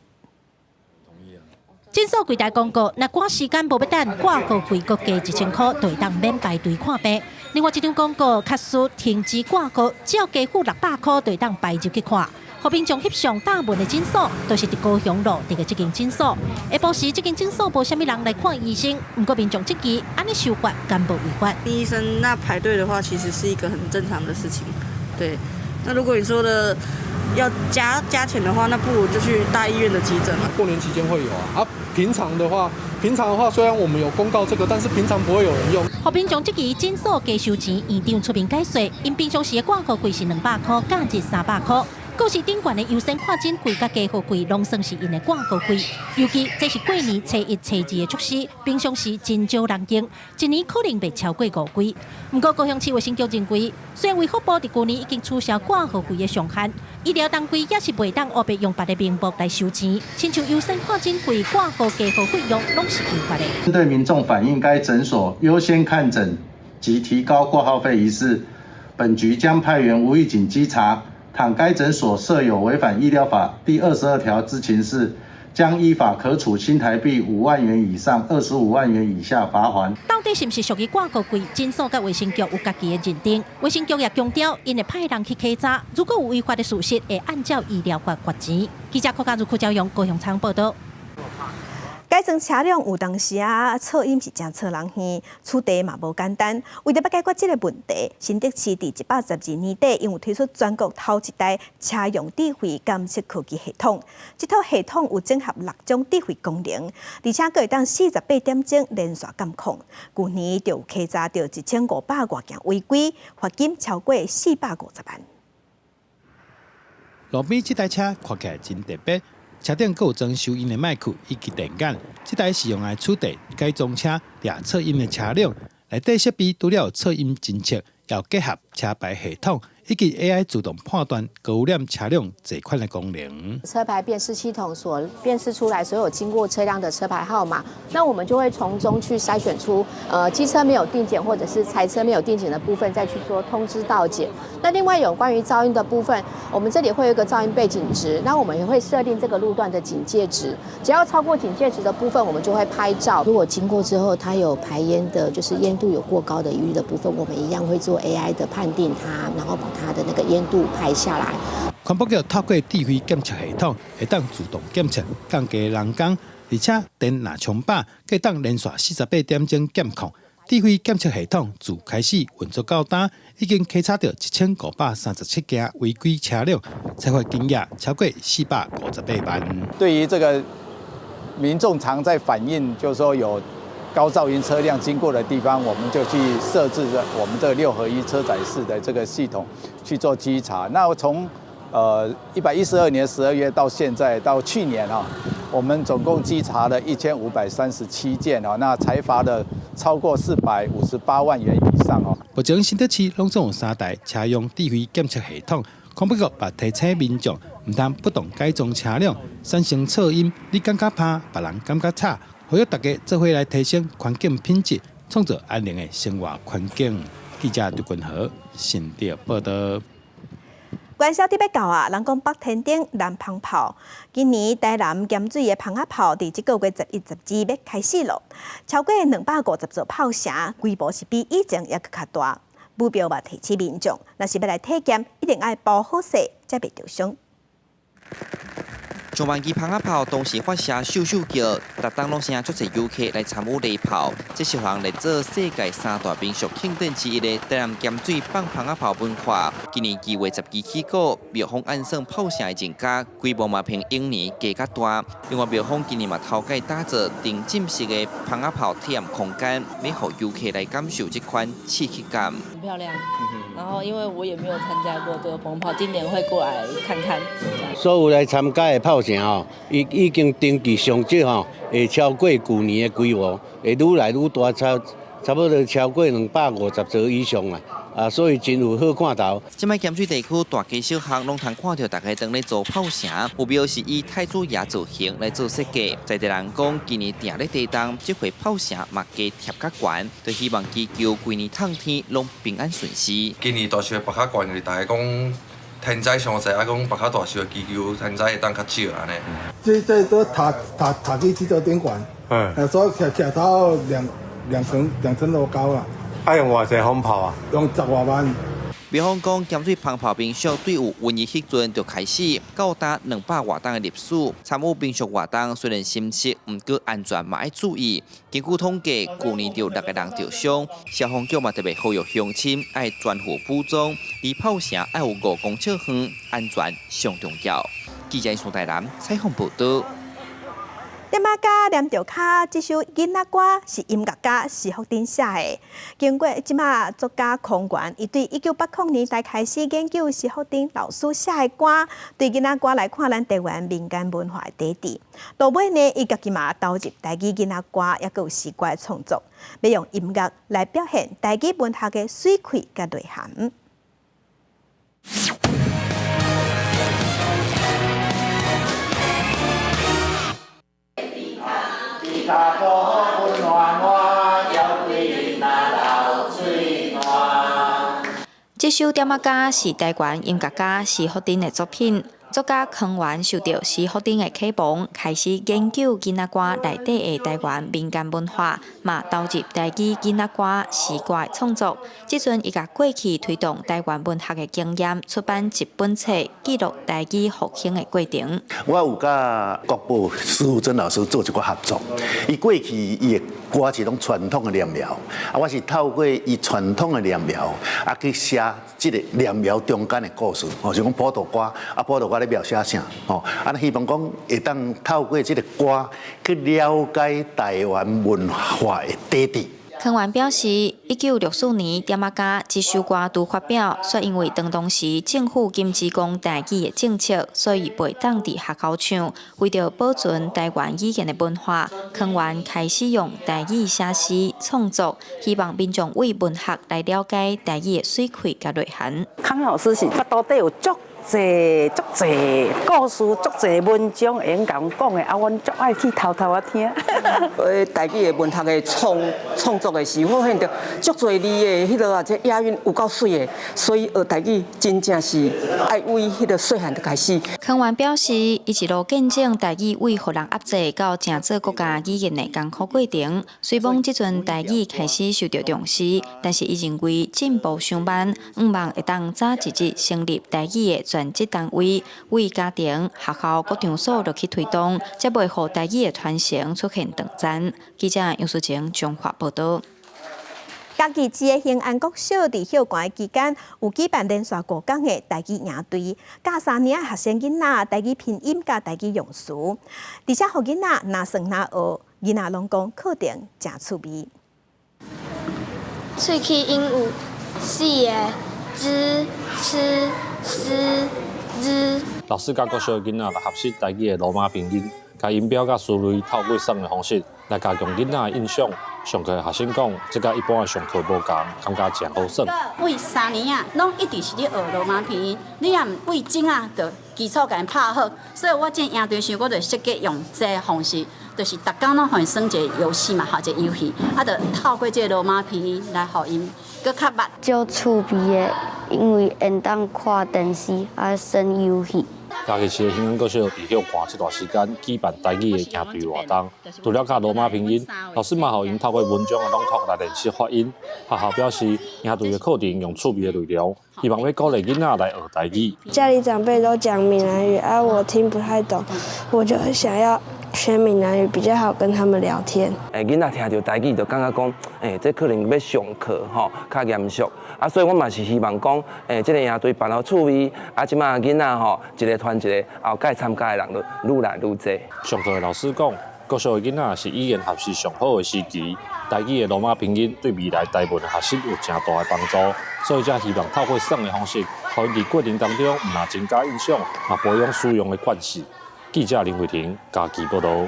診所櫃台公告，若趕時間無欲等，掛號費閣加1000箍，就會當免排隊看病。另外一張公告，確實停止掛號，只要加付600箍，就會當排入去看。予民眾翕相大門的診所，就是佇高雄蘆竹的這間診所。下晡時，這間診所無啥物人來看醫生，毋過民眾質疑，按呢收法敢無違法？醫生那排隊的話，其實是一個很正常的事情。對，那如果你說的要加錢的話，那不如就去大醫院的急診。過年期間會有啊，平常的話，雖然我們有公告這個，但是平常不會有人用。予民眾質疑診所加收錢，院長出面解說，𪜶平常時的掛號費是200箍，假日300箍。股市頂懸的優先看診費佮加號費，攏算是𪜶的掛號費。尤其這是過年初一、初二的促使，平常時真少人用，一年可能袂超過五季。毋過高雄市衛生局認為，雖然衛福部佇舊年已經取消掛號費的上限，醫療單位也是袂當烏白用別个名目來收錢，親像優先看診費、掛號加號費用，攏是違法的。針對民眾反映該診所優先看診及提高掛號費一事，本局將派員無預警稽查。倘該診所設有違反醫療法第22條之情事，將依法可處新台幣5萬元以上25萬元以下罰鍰。到底是毋是屬於掛號費？診所佮衛生局有家己的認定。衛生局也強調，𪜶會派人去稽查，如果有違法的事實，會按照醫療法罰錢。記者柯家如、柯昭陽高雄採訪報導。改裝車輛有當時啊，噪音是誠吵人耳，取締嘛無簡單。為著欲解決這个問題，新竹市佇112年底，𪜶有推出全國頭一台車用智慧監測科技系統。這套系統有整合六種智慧功能，而且閣會當48點鐘連續監控。舊年就有稽查著1500外件違規，罰金超過450萬。路邊這台車看起來真特別。車頂閣有裝收音的麥克以及電眼，這台是用來取締改裝車掠噪音的車輛。內底設備除了有噪音偵測，也有結合車牌系統以及 AI 自動判斷高污染車輛這款的功能。車牌辨識系統所辨識出來所有經過車輛的車牌號碼，那我們就會從中去篩選出，機車沒有定檢或者是柴車沒有定檢的部分，再去做通知到檢。那另外有關於噪音的部分，我們這裡會有一個噪音背景值，那我們也會設定這個路段的警戒值，只要超過警戒值的部分，我們就會拍照。如果經過之後，它有排煙的，就是煙度有過高的疑慮的部分，我們一樣會做 AI 的判定它，然後把它的那個煙度拍下來。環保局透過智慧檢測系統，會當自動檢測降低人工，而且電若充飽，會當連續48點鐘監控。智慧檢測系統自開始運作到今，已經稽查著1537件違規車輛，裁罰金額超過458萬。對於這個民眾常在反映，就是說有高噪音車輛經過的地方，我們就去設置我們這個6合1車載式的這個系統去做稽查。那從112年12月到現在到去年啊，我們總共稽查了1537件哦，那裁罰了超過458萬元以上哦。目前新竹市攏總有三台車用智慧檢測系統，環保局嘛提醒民眾，毋通不當改裝車輛產生噪音，你感覺歹，別人感覺吵。呼籲大家做伙來提升環境品質，創造安寧的生活環境。記者劉君和新竹報導。元宵節欲到啊，人講北天燈，南蜂炮。今年台南鹹水的蜂仔炮，佇這个月11、12欲開始囉。超過250座炮城，規模是比以前猶閣較大。武廟嘛提醒民眾，若是欲來體驗，一定愛包好勢，才袂著傷。上萬支蜂仔炮同時發射，咻咻叫，逐冬攏吸引足濟遊客來參與禮炮。這是予人列做世界三大民俗慶典之一的台南鹹水放蜂仔炮文化。今年2月12起鼓，廟方按算炮城會增加，規模嘛比往年加較大。另外廟方今年嘛頭擺打造沉浸式的蜂仔炮體驗空間，欲予遊客來感受這款刺激感。很漂亮，然後因為我也沒有參加過這個蜂炮，今年會過來看看。所有來參加的炮城吼，伊已經登記上少吼，會超過舊年的規模，會愈來愈大，差不多超過250座以上啦。啊，所以真有好看頭。這擺鹹水地區大街小巷攏通看著大家當咧做炮城，有廟是以太子爺造型來做設計。在地人講，今年訂咧地動，這回炮城嘛加貼較懸，就希望祈求規年透天攏平安順遂。今年大樹縛較懸，就是大家講天災傷濟，啊講縛較大樹的祈求天災會當較少按呢。這都塔塔去這座頂懸，所以徛徛到兩層樓高啦。啊用偌濟風炮啊？用10外萬。廟方講，鹹水蜂炮民俗對有瘟疫彼陣就開始，到今200外冬的歷史。參與民俗活動雖然新鮮，毋過安全嘛愛注意。根據統計，舊年就六個人著傷。消防局嘛特別呼籲鄉親愛全副武裝，離炮城愛有5公尺遠，安全上重要。記者宋台南採訪報導。點仔家念著跤這首囡仔歌是音樂家施福鼎寫的。經過這馬作家康源，伊對1980年代開始研究施福鼎老師寫的歌，對囡仔歌來看，咱台灣民間文化的底底。落尾呢，伊家己嘛投入台語囡仔歌，抑閣有詩歌的創作，欲用音樂來表現台語文學的媠氣佮內涵。這首點仔歌是台灣音樂家施福鼎的作品。作家康源受著施福鼎的啟蒙，開始研究囡仔歌內底的台灣民間文化，嘛投入台語囡仔歌詩歌的創作。這陣伊共過去推動台灣文學的經驗，出版一本冊，記錄台語復興的過程。我有佮國寶施福珍老師做一寡合作，伊過去伊的歌是攏傳統的念謠，啊，我是透過伊傳統的念謠，啊去寫這个念謠中間的故事，哦，像講普渡歌，啊普渡歌咧描寫啥，哦，啊希望講會當透過這个歌去了解台灣文化的底底。康源表示，1964年點仔歌這首歌拄發表，卻因為當時政府禁止講台語的政策，所以袂當佇學校唱。為著保存台灣語言的文化，康源開始用台語寫詩創作，希望民眾為文學來了解台語的媠氣佮內涵。康老師是腹肚底有足濟足濟故事，足濟文章會用共阮講的，啊，阮足愛去偷偷仔聽。台語的文學的創作的時，發現著足濟字的彼个啊，這押韻有夠媠的，所以學台語真正是愛為彼个細漢就開始。康源表示，伊一路見證台語為予人壓制到成做國家語言的艱苦過程。雖罔這陣台語開始受著重視，但是伊認為進步傷慢，向望會當早一日成立台語的全職單位，為家庭、學校各場所落去推動，才袂予台語的傳承出現斷層。記者楊淑晴彰化報導。嘉義市的興安國小佇休館期間，有舉辦連續5工的台語營隊，教3年的學生囡仔台語拼音佮台語用詞，而且予囡仔若耍若學，囡仔攏講課程誠趣味。喙齒音有四个：ㄓ、ㄔ、ㄕ、ㄤ。老師佮國小的囡仔來學習台語的羅馬拼音，共音標佮詞類透過耍的方式來加強囡仔的印象。上課的學生講，這佮一般的上課無仝，感覺誠好耍。為3年啊，攏一直是咧學羅馬拼音，你若毋對鐘仔，就基礎共𪜶拍好。所以我這營隊時，我就設計用這个方式，就是逐工攏予𪜶耍一个遊戲嘛，吼，一個遊戲，啊，就透過這个羅馬拼音來予𪜶閣較捌。足趣味的，因為會當看電視，啊，耍遊戲。嘉義市的興安國小佇休館這段時間舉辦台語的營隊活動，除了教羅馬拼音，老師嘛予𪜶透過文章的朗讀來練習發音。學校表示，營隊的課程用趣味的內容，希望欲鼓勵囡仔來學台語。家裡長輩都講閩南語，啊，我聽不太懂，我就想要學閩南語比較好跟他們聊天。囡仔聽著台語就感覺講，這可能欲上課吼，較嚴肅。啊，所以我嘛是希望講，這个營隊辦予趣味，啊，這馬囡仔吼，一个傳一个，後蓋參加的人就愈來愈濟。上課的老師講，國小的囡仔是語言學習上好的時期，台語的羅馬拼音對未來台文的學習有誠大的幫助，所以才希望透過耍的方式，予𪜶佇過程當中，毋但增加印象，嘛培養使用的慣勢。記者林慧婷嘉義報導。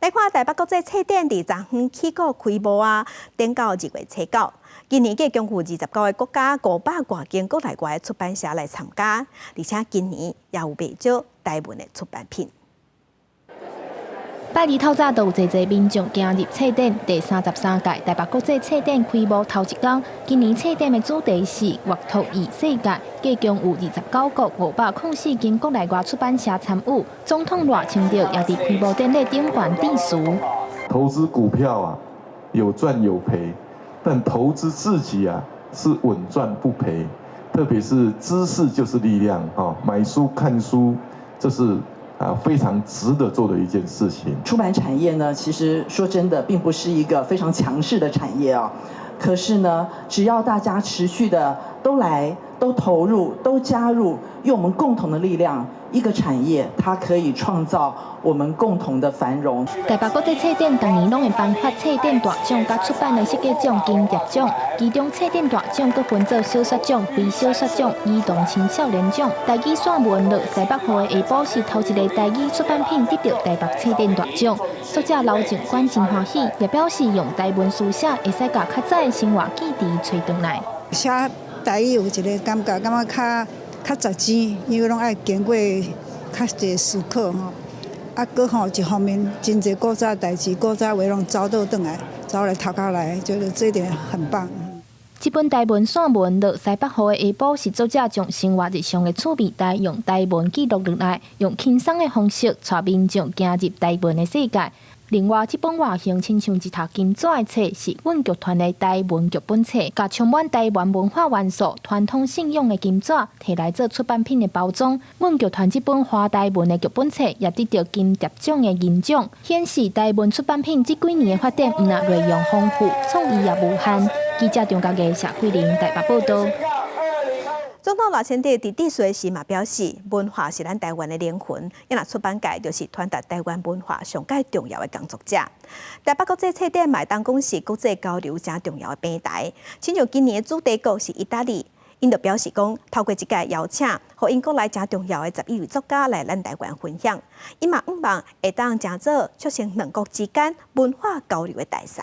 來看台北國際冊展佇昨昏起鼓開幕啊，展到2月初9。今年計共有29个國家500外間國內外出版社來參加，而且今年也有袂少台文的出版品。拜二透早就有濟濟民眾行入冊展，第33屆台北國際冊展開幕頭一工，今年冊展的主題是閱讀異世界，計共有29國504間國內外出版社參與。總統賴清德也佇開幕典禮頂懸致辭。投資股票啊，有賺有賠，但投資自己啊，是穩賺不賠。特別是知識就是力量啊，買書看書，這是非常值得做的一件事情。出版產業呢，其實說真的，並不是一個非常強勢的產業啊。可是呢，只要大家持續的都來，都投入，都加入，用我們共同的力量，一個產業它可以創造我們共同的繁榮。台北國際冊展逐年攏會頒發冊展大獎、佮出版的設計獎、金蝶獎，其中冊展大獎閣分做小說獎、非小說獎、兒童青少年獎。台語散文落西北雨的下晡是頭一个台語出版品得著台北冊展大獎。作者劉靜官真歡喜，也表示用台文書寫會使共較早的生活記憶揣轉來。寫台語有一个感覺，感覺較較實際，因為攏愛經過較濟思考吼。啊，閣吼一方面真濟古早代誌、古早話攏走倒轉來，走來頭殼來，覺得這一點很棒。這本台文散文《落西北雨的下晡》是作者將生活日常的趣味代用台文記錄落來，用輕鬆的方式帶民眾行入台文的世界。另外，這本外形親像一疊金紙的冊，是阮劇團的台文劇本冊，共充滿台灣文化元素、傳統信仰的金紙提來做出版品的包裝。阮劇團這本華台文的劇本冊也得著金蝶獎的銀獎，顯示台文出版品這幾年的發展，毋但內容豐富，創意也無限。記者張家傑、謝桂玲台北報導。總統賴清德佇致辭時嘛表示，文化是咱台灣的靈魂，因若出版界就是傳達台灣文化上蓋重要的工作者。台北國際冊展嘛會當講是國際交流誠重要的平台，親像今年的主題國是義大利，𪜶就表示講，透過這屆邀請，予𪜶國內誠重要的11位作家來咱台灣分享，𪜶嘛向望會當成做促成兩國之間文化交流的大使。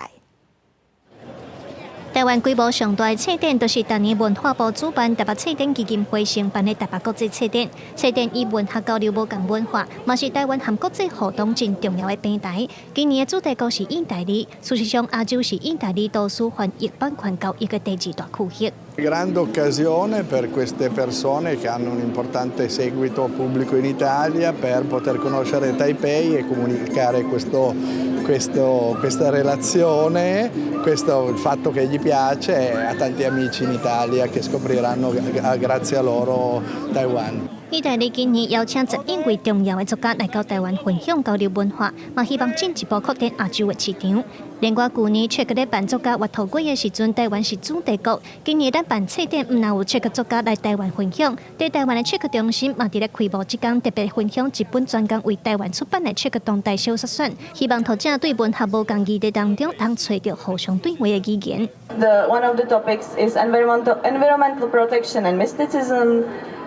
台灣規模上大的冊展，就是逐年文化部主辦台北冊展基金會承辦的台北國際冊展。冊展以文學交流無仝文化，嘛是台灣和國際互動真重要的平台。今年的主題國是義大利，事實上亞洲是義大利圖書翻譯版權交易的第二大區域。 Grande occasione per queste persone che hanno un importante seguito pubblico in Italia per poter conoscere Taipei e comunicare questa relazione, il fatto che gli piace a tanti amici in Italia che scopriranno grazie a loro Taiwan. 義大利今年邀請11位重要的作家來到台灣分享交流文化，嘛希望進一步擴展亞洲的市場。另外，舊年捷克咧辦作家閱讀會的時陣，台灣是主題國。今年咱辦冊展，毋但有捷克作家來台灣分享，佇台灣的捷克中心嘛佇咧開幕這工特別分享一本專工為台灣出版的捷克當代小說選，希望讀者對文學無仝議題當中，通揣著互相對話的語言。 One of the topics is environmental protection and mysticism.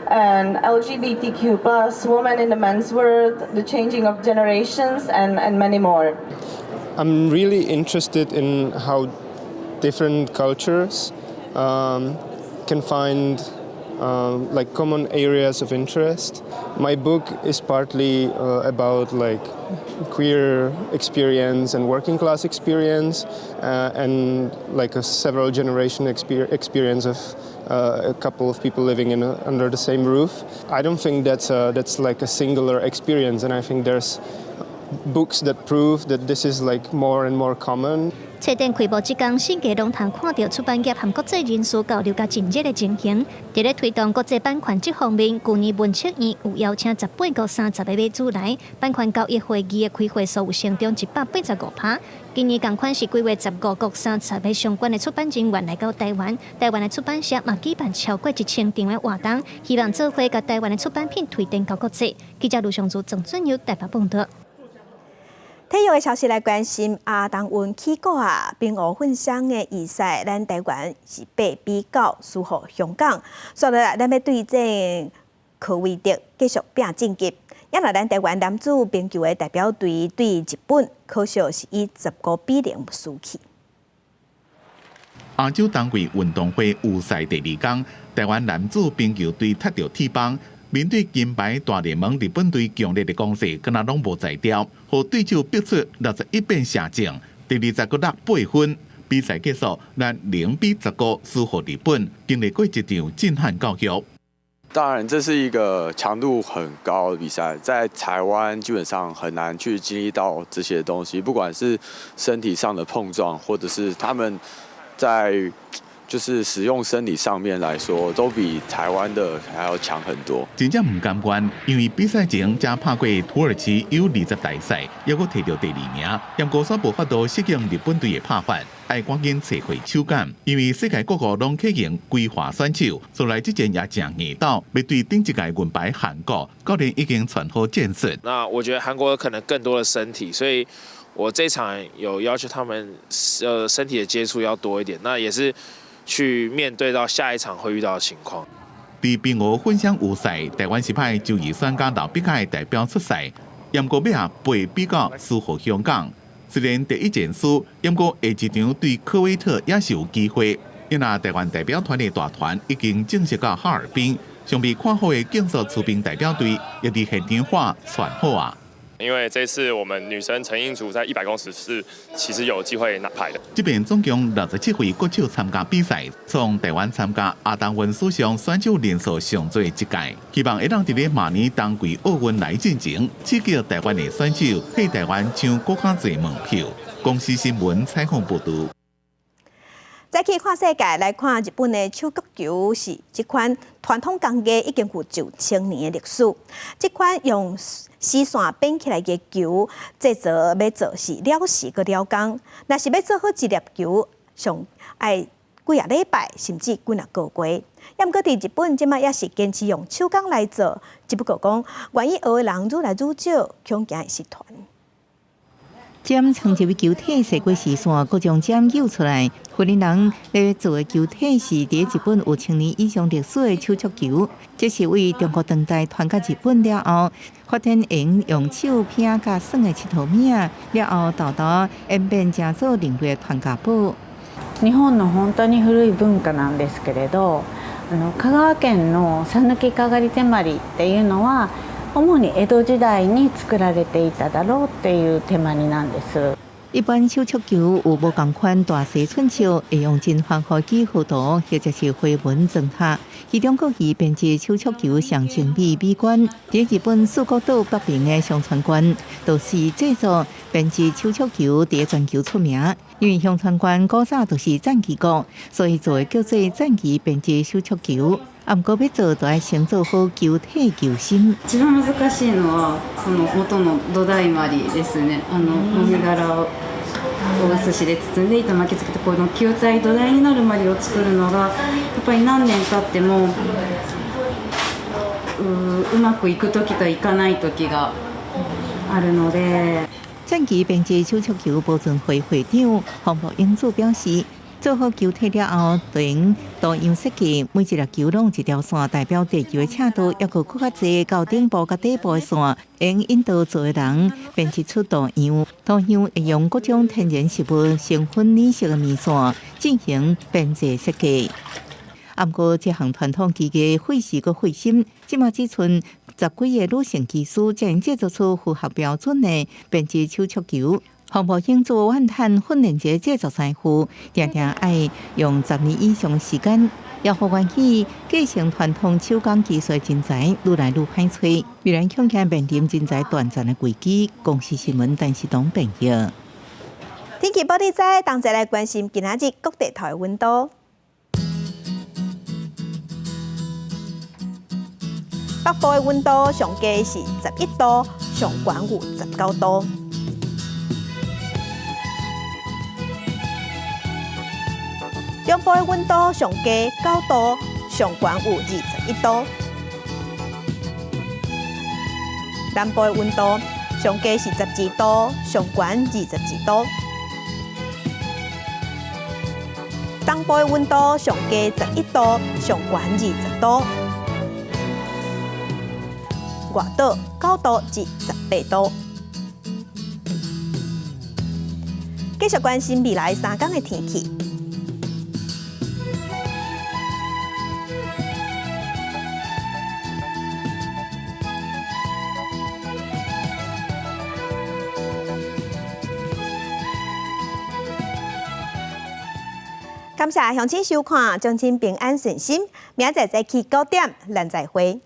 And LGBTQ plus, women in the men's world, the changing of generations, and many more. I'm really interested in how different cultures can find like common areas of interest. My book is partly about like queer experience and working class experience and like a several generation experience of a couple of people living under the same roof. I don't think that's like a singular experience, and I think there's books that prove that this is like more and more common. 冊展開幕這工，世界攏通看著出版業和國際人士交流佮真熱的情形。佇咧推動國際版權這方面，舊年文策院有邀請18國30個買主來，版權交易會議的開會數有成長185%。今年仝款是規劃15國30個相關的出版人員來到台灣，台灣的出版社嘛舉辦超過1000場的活動，希望做伙共台灣的出版品推展到國際。記者盧尚祖、鄭俊友台北報導。體育的消息來關心，亞東運起鼓啊，冰壺混雙的預賽，咱台灣是8比9輸予香港，所以咱欲對戰科威特繼續拼晉級。也若咱台灣男子冰球的代表隊對日本，可惜是以15比0輸去。亞洲單位運動會預賽第二工，台灣男子冰球隊踢著鐵棒。面對金牌大聯盟日本隊強烈的攻勢，敢若攏無在調，予對手逼出61遍射正，第二節閣落八分。比賽結束，咱0比15輸予日本，經歷過一場震撼教育。當然，這是一個強度很高的比賽，在台灣基本上很難去經歷到這些東西，不管是身體上的碰撞，或者是他們在就是使用生理上面來說，都比台灣的還要強很多。真正毋甘願，因為比賽前才拍過土耳其 U20大賽，猶閣提著第二名，毋過煞無法度適應日本隊的拍法，愛趕緊揣回手感。因為世界各國攏啟用歸化選手，所以這戰也誠硬鬥，欲對頂一屆銀牌韓國，教練已經傳好戰術。那我覺得韓國可能更多的身體，所以我這場有要求他們，身體的接觸要多一點。那也是去面對到下一場會遇到的情況。佇冰壺混雙有賽，台灣是派周怡萱佮劉碧凱代表出賽，毋過尾仔八比九輸予香港。雖然第一戰輸，毋過下一場對科威特也是有機會。因為台灣代表團的大團已經正式到哈爾濱，上被看好的競速持冰代表隊也佇現場話傳好啊。因為這次我們女生陳映竹在100公尺是其實有機會拿牌的。這邊總共67位國手參加比賽，創台灣參加亞東運史上選手人數上濟一屆，希望會當佇咧明年冬季奧運來進前，刺激台灣的選手替台灣搶閣較濟門票。公視新聞採訪報導。再去看世界來看，日本的手斲球是這款傳統工藝已經有上千年的歷史。這款用絲線編起來的球，製作欲做是了時閣了工。若是欲做好一粒球，上愛幾仔禮拜，甚至幾若個月。毋過佇日本，這擺也是堅持用手工來做，只不過講願意學的人愈來愈少，恐驚會失傳。針穿入球體，踅過絲線，閣將針揪出來。雲林人咧做的球體是佇日本有千年以上歷史的手斲球，這是為中國當代傳到日本了後，發展用用手拼佮耍的𨑨迌物仔，了後沓沓演變成做另類的傳家寶。日本の本当に古い文化なんですけれど、香川県の讃岐かがり手まりっていうのは、主に江戸時代に作られていただろうっていう手まりなんです。一般手斲球有無仝款大細寸尺，會用真繁複幾何圖或者是花紋裝貼。其中閣以編織手斲球上精美美觀。佇日本四國島北邊的香川縣，就是製作編織手斲球佇全球出名。因為香川縣古早就是讚岐國，所以做的叫做讚岐編織手斲球。啊，毋過欲做，就愛先做好球體球心。一番難しいのはこの元の土台まりですね。もみ殻をお寿司で包んで糸巻きつけてこの球体土台になるまりを作るのがやっぱり何年経ってもうまくいく時といかない時があるので。讚岐編織手斲球保存會會長方木英子表示，做好球體了後，就用圖樣設計，每一粒球攏有一條線代表地球的赤道，抑閣閣較濟到頂部佮底部的線，用引導做的人編織出圖樣。圖樣會用各種天然食物成分染色的棉線進行編織設計。啊，毋過這項傳統技藝費時閣費心，這馬只賰十幾个女性技師，才能製作出符合標準的編織手斲球。方木英子怨嘆訓練這製作師傅，定定愛用10年以上的時間，也予願意繼承傳統手工技術的人才愈來愈歹揣，未來恐驚面臨人才斷層的危機。公視新聞陳世東編譯。天氣報你知，同齊來關心今仔日各地頭的溫度。北部的溫度上低是11度，上懸有19度。中部的溫度上低9度，上懸有21度。南部的溫度上低是12度，上懸22度。東部的溫度上低11度，上懸20度。外島9度至18度。繼續關心未來3天的天氣。感謝鄉親收看，祝親平安順心。明仔載早起9點，咱再會。